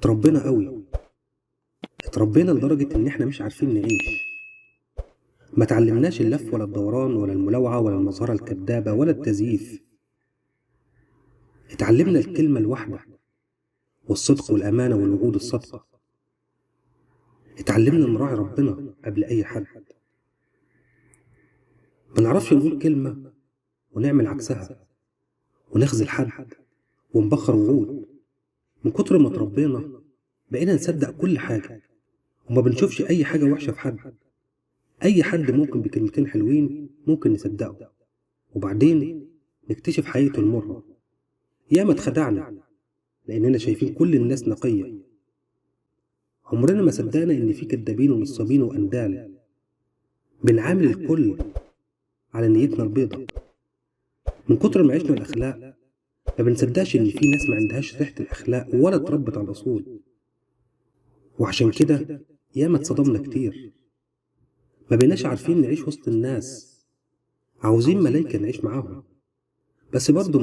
اتربينا قوي، اتربينا لدرجة إن إحنا مش عارفين نعيش. ما تعلمناش اللف ولا الدوران ولا الملاوعة ولا المظهرة الكدابة ولا التزييف. اتعلمنا الكلمة الواحدة والصدق والأمانة والوعود الصادقة. اتعلمنا نراعي ربنا قبل أي حد. ما نعرفش نقول كلمة ونعمل عكسها ونخذل حد ونبخر وعود. من كتر ما اتربينا بقينا نصدق كل حاجة وما بنشوفش أي حاجة وحشة في حد. أي حد ممكن بكلمتين حلوين ممكن نصدقه، وبعدين نكتشف حقيقته المرة. ياما اتخدعنا لأننا شايفين كل الناس نقية. عمرنا ما صدقنا إن في كدابين ونصابين وأندال. بنعامل الكل على نيتنا البيضة. من كتر ما عشنا الأخلاق ما بنصدقش إن في ناس ما عندهاش ريحة الأخلاق ولا اتربت على الأصول. وعشان كده ياما اتصدمنا كتير. ما بقيناش عارفين نعيش وسط الناس. عاوزين ملايكة نعيش معاهم، بس برضه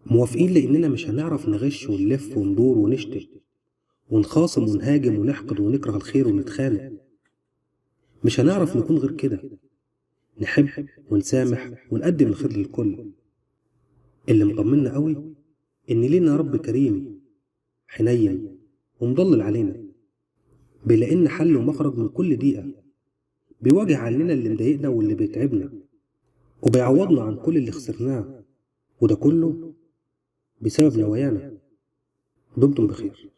موافقين لأننا مش هنعرف نغش ونلف وندور ونشتم ونخاصم ونهاجم ونحقد ونكره الخير ونتخانق. مش هنعرف نكون غير كده، نحب ونسامح ونقدم الخير للكل. اللي مطمنا قوي إن لينا رب كريم حنين ومضلل علينا، بيلاقي حل ومخرج من كل ضيقة، بيواجه عننا اللي مضايقنا واللي بيتعبنا، وبيعوضنا عن كل اللي خسرناه، وده كله بسبب نوايانا. دمتم بخير.